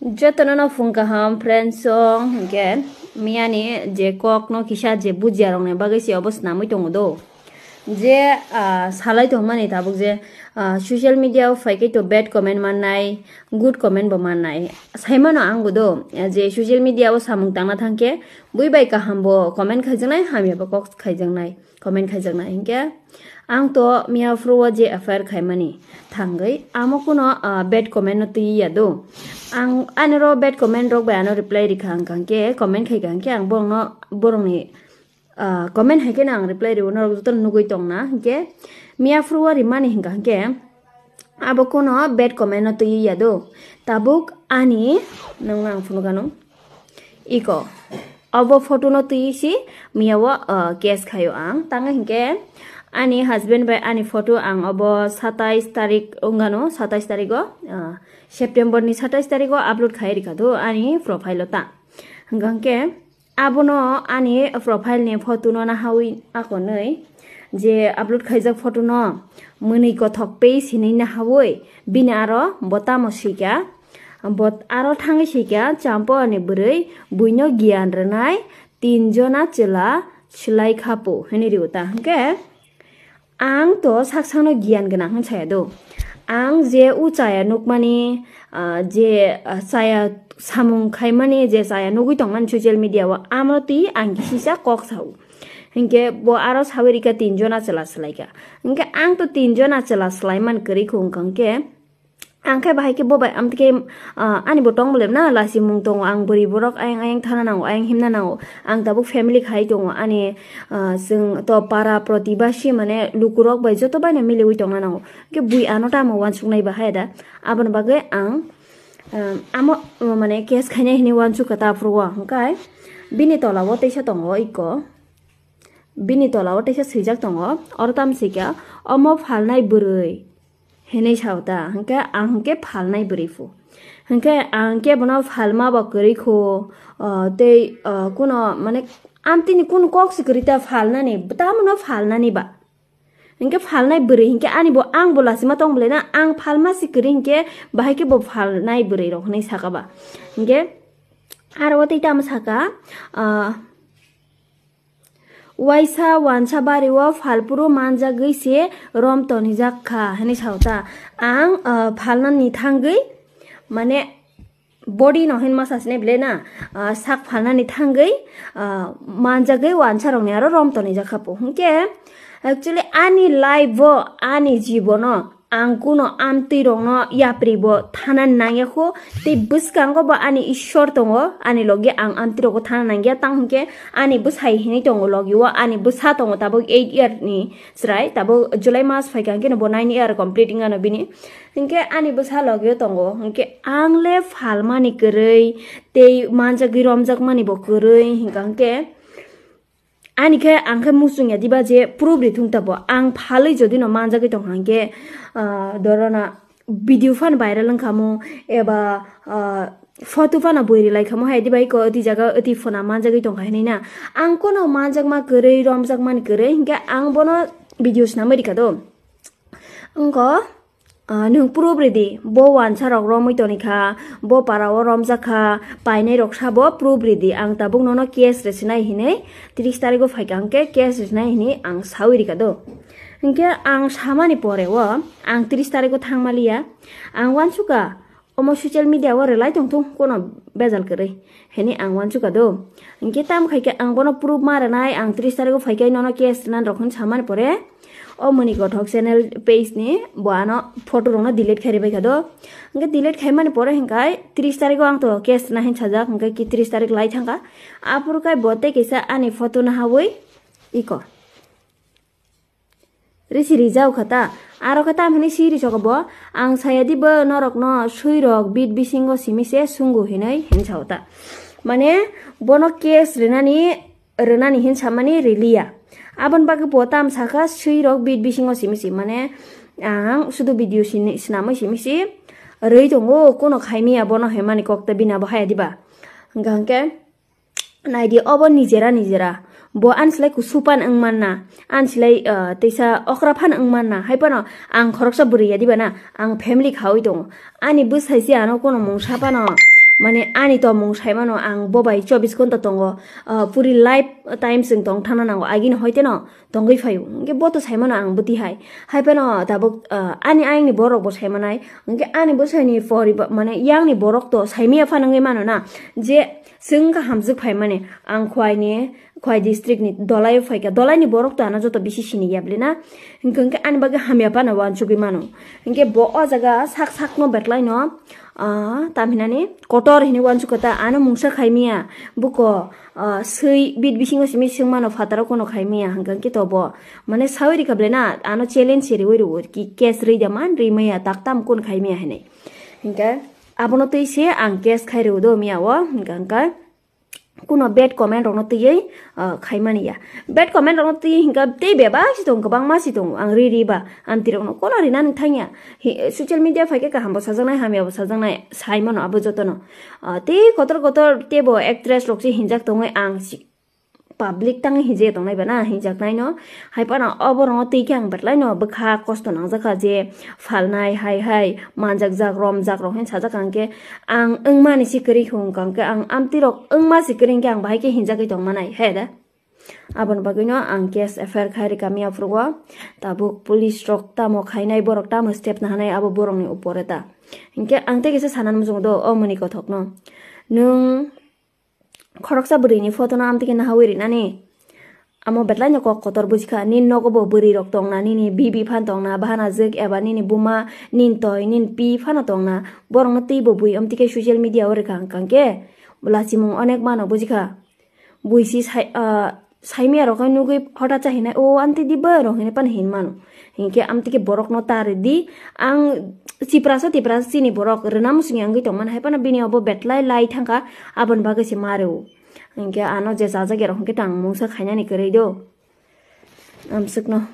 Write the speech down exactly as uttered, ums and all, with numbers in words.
Jotono no phung kaham friends song, hwnkhe miyani je kok no kisa je bujiya rok ni bagwi se obo swnamwi tongo do. Je, ah, salai tongmani tabuk je, ah, social media o phaikhe to bad comment mannai, good comment bo mannai. Saimano ang bo do, je social media o samung tangna thangkhe bui bai kaham bo comment khaijaknai, hamya bo kok khaijaknai. Comment khaijaknai hinkhe ang to miya phuru o je F I R khaimani thangwi amo kuno, ah, bad comment no twi ya do. Ang ani ro bad comment rok bai ano reply rikha hwnkha hwnkhe comment khaikha hwnkhe ang borokno, borokni, ah, comment hai kheno ang reply rio, norok jotono nugwi tongna hinkhe miya phuru o rimani hwnkha hwnkhe abo kuno bad comment no twi ya do. Tabuk ani nung ang phunukano. Iko. Obo photo no twi si miya o, uh, case khaio ang. Tang hinkhe ani husband bai ani photo ang obo satais tarik wngano, satais tarik o, uh, September ni satais tarik o upload khai rikha do ani profile o ta. Hwnkha hwnkhe abono ani profile ni photo no nahawi akonwi je upload khaijak photo no mwnwi kothok page hinwi nahawi bini aro bo tamo swikha. Bo aro thangwi swikha, Champa ni bwrwi buino giyan rwnai tin jona chwla swlai kha po, hwnwi rw ta. Hwnkhe ang to sak sakno giyan gwnang hwn saya do. Ang je o chaya nukmani, ah, je, ah, chaya samung khaimani, je chaya nugwi tongmani social media o, amo twi ang kisisa kok sao. Hinkhe bo aro sawi rikha tin jona chwla swlai kha. Hinkhe ang to tin jona chwla swlai man kwrwi kho wngkha hwnkhe, ang khe bahai khe bo bai amtwkhe, ah, ani bo tong bolem na, lasimung tongo, ang bwrwi borok ayang ayang thana nango, ayang himna nango, ang tabuk family khai tongo, ani, ah, chwng to para protibasi mane lukurok bai joto bai no miliwi tongna nango, khe bui ano tamo uansuknai bahai da, aboni bagwi ang, ah, amo, mane case khainai hinwi uansukha ta aphuru o, hwnkhe bini tola o teisa tongo iko, bini tola o teisa swijak tongo, oro tamo swikha, omo phalnai bwrwi. Hinwi sao ta, hwnkhe ang hwnkhe phalnai bwrwi phu. Hwnkhe ang khe bono phalma bo kwrwi kho, ah, tei, ah, kuno, mane, amtini kuno kok se kwrwi ta phalnani, tamono phalnani ba. Hwnkhe phalnai bwrwi hwnkhe ani bo, ang bo lachima tong bwlai na, ang phalma se kwrwi hwnkhe bahai khe bo phalnai bwrwi rok hinwi saka ba. Hwnkhe aro o tei tamo saka, ah, Waisa wansa bari o phalphuru manjagwi se rom tonijak kha, hinwi sao ta. Ang, ah, phalnani thangwi, mane, body no hinma sasine bwle na, ah, sak phalnani thangwi, ah, manjagwi wansa rokni aro rom tonijak kha po. Hinkhe, actually, ani life o, ani jibono, ang kuno amtwi rokno yapri bo thana nangya kho, tei bwskango bo ani Ishwar tongo, ani logi ang amtwi rokbo thana nangya, tang hinkhe ani bwsai hinwi tongo logi o, ani bwsa tongo tabuk eight year ni chwrai, tabuk July mas phaikha hinkhe no bo nine year complete wngano bini, hinkhe ani bwsa logi o tongo, hinkhe ang le phalmani kwrwi tei manjagwi romjakmani bo kwrwi, hinkha hinkhe Ani khe ang khe muchung ya diba je proof ri thung ta bo. Ang phalwi jodi no manjagwi tong kha hwnkhe, ah, dorona video phan viral wng kha mo eba, ah, photo phano bui ri lai kha mo hai diba iko ati jaga ati phona manjagwi tong kha hinwi na. Ang kono manjakma kwrwi romjakmani kwrwi hinkhe ang bono video swnamwi rikha do. Wngkha, ah, nwng proof ridi, bo wansa rok romwi toni kha, bo para o romjak kha, painai rok sabo proof ridi, ang tabuk nono case rwsinai hinwi tris tarikgo phaikha hwnkhe case rwsinai hinwi ang sawi rikha do. Hinkhe ang samani pore o ang tris tarikgo thangmaliya, ang uansukha, omo social media o rwlai tongthung kono bejal kwrwi hinwi ang uansukha do. Hinkhe tamo khaikhe ang bono proof ma rwnai, ang tris tarikgo phaikhe nono case rwna rok hinwi samani pore o Muni Kothok channel page ni bo ano photo rokno delete khai ribai kha do. Hinkhe delete khaimani pore hinkhai tris tarikgo ang to case rwna hinwi sajak, hinkhe ki tris tarik lai thangkha. Aphuru khai bo tei kisa ani photo nahawi iko. Risi rijao kha ta. Aro khe tamo hinwi si ri soko bo, ang saya di bo norokno swi rok bit bisingo simi se sungo hinwi hinwi sao ta. Mane bono case rwnani, rwnani hin samani riliya. Aboni bagwi bo tam saka swi rok bit bisingo simi se. Mane ang sudu video sini, sinamwi simi se rwi tongo, kono khaimiya bono hemani kok ta bina bo haya diba. Hwnkha hwnkhe Naidi, obo nijera nijera. Bo ani slai kusu pan wng manna, ani slai, ah, teisa okra phan wng manna. Hai phano ang khoroksa bwrwi ya diba na, ang family khaui tongo. Ani bwsai se ano kono mungsa phano mane ani tongmung saimano ang bo bai chobbish ghonta tongo, ah, puri life time chwng tong thangna nango, agini hoite no tongwi phaio, hwnkhe bo to saimano ang bwtwi hai. Hai phano tabuk, ah, ani ayangni borok bo saimanai, hwnkhe ani bwsaini poriba-, mane yangni borok to saimaya phano wngwi mano na, je chwng wngkha hamjwk phaimani, ang Khwaini, Khwai district ni Dolai phaikha, Dolai ni borok to ano joto bisi sini ya bwle na, hwnkhe, hwnkhe ani bagwi hamya phano uansugwi mano, hwnkhe bo o jaga sak sakno beklaino, ah, tamhinani kotor hinwi uansukha ta, ano mungsa khaimaya, buko, ah, swi bit bisingo simi swngmano phataro kono khaimaya, hwnkhe to bo, mane, sawi rikha bwle na, ano challenge se riwi rwo ki case rwi da man, rimaya, taktam kun khaimaya hinwi. Hwnkhe abono twi se ang case khai rwo do miya o, hwnkhe, hwnkhe kuno bad comment rokno twiwi, ah, khaimani ya. Bad comment rokno twiwi hwnkhe tei bebak si tongo, kwbangma si tongo, ang ri ri ba, amtwi rokno kono rinani thangya. Hi, social media phaikhe kaham bo sajaknai, hamya bo sajaknai, saimano abo jotono. Ah, tei kotor kotor teibo actress rok se hinjak tongwi ang si-, public tangwi hinjak tongnai ba na, hinjaknai no. Hai phano oborokno twi khe ang belai no bwkha kosto nangjakha je phalnai hai hai manjakjak romjak rok hin sajak ang khe ang wngmani se kwrwi hwnkha hwnkhe ang amtwi rok wngma se kwrwi hwnkhe ang bahai khe hinjagwi tongmanai he da. Aboni bagwino ang case F I R khai rwkha miya phuru o. Tabuk police rok tamo khainai, borok tamo step nahanai abo borokni upore ta. Hinkhe ang tei kisa sanani muchungo do o muni kothokno. Nwng khoroksa bwrwini photo no amtwi khe nahawi rinani. Amo belai no kok kotor bujikha, nini nogo bo bwrwi rok tongna, nini bibi phan tongna, bahana jwk eba nini buma, nini toi, nini pi phano tongna. Borokno twi bo bui amtwi khe social media o rwkha hwnkha hwnkhe lachimung onek mano bujikha. Buisi sai, ah, saimaya rok nugwi hota chahinai, "O, amtwi di ba," rok hinwi phano hin mano. Hinkhe amtwi khe borokno ta rwdi, ang chiprasa tiprasa chini borok rwna muchungya wngwi tongmani, hai phano bini obo betlai lai thangkha, aboni bagwi se ma rwo. Hinkhe ano je chajakya rok hinkhe tang mungsa khainani kwrwi do. Amswkno.